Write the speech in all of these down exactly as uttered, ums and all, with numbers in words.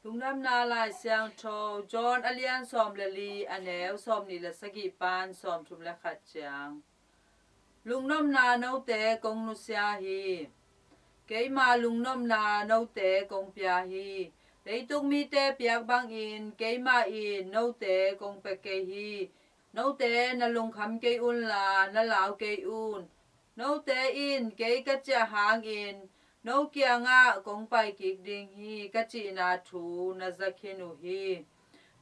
Lungdamna Lai Siangtho, John a lian sawm le li, a neu sawm nih le sagih pan sawm thum le khat ciang. Lungnopna note kong nusia hi. Keima lungnopna note kong pia hi. Leitung mite piak bangin keimah in note kong pia kei hi. Note na lungkham kei unla, na lau kei un. Note in kei ka ciah hangin no kiangah kong pai kik ding hi, ka cihna thu na za khin uh hi.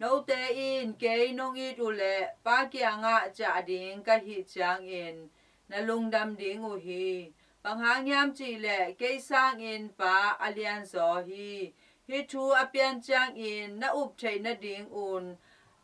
Note in kei nong it uh leh Pa kiangah ciah ding ka hih ciangin na lungdam ding uh hi. Bang hang hiam cih leh kei sangin Pa a lianzaw hi. Hih thu a pian ciangin na up theih nadingun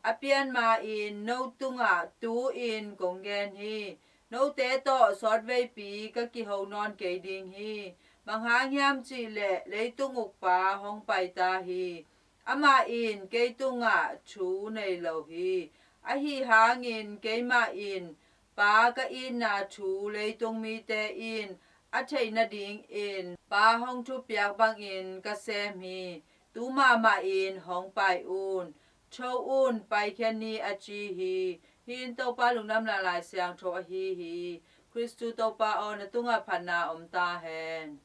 a pian ma-in no tungah tu-in kong gen hi. Note tawh sawtveipi ka kiho nawn kei ding hi. Bang hang hiam cih leh leitung ukpa hong pai ta hi. Amah in kei tungah thu nei lo hi. Ahi hangin keimah in Pa ka itna thu leitung mite in a theih nadingin Pa hong thupiak bangin ka sem hi. Tu mahmah in hong pai un. Tho un, paikhia ni, a ci hi. Hih in Topa Lungdamna Lai Siangtho ahi hi. Khristu Topa aw, na tungah phatna om ta hen.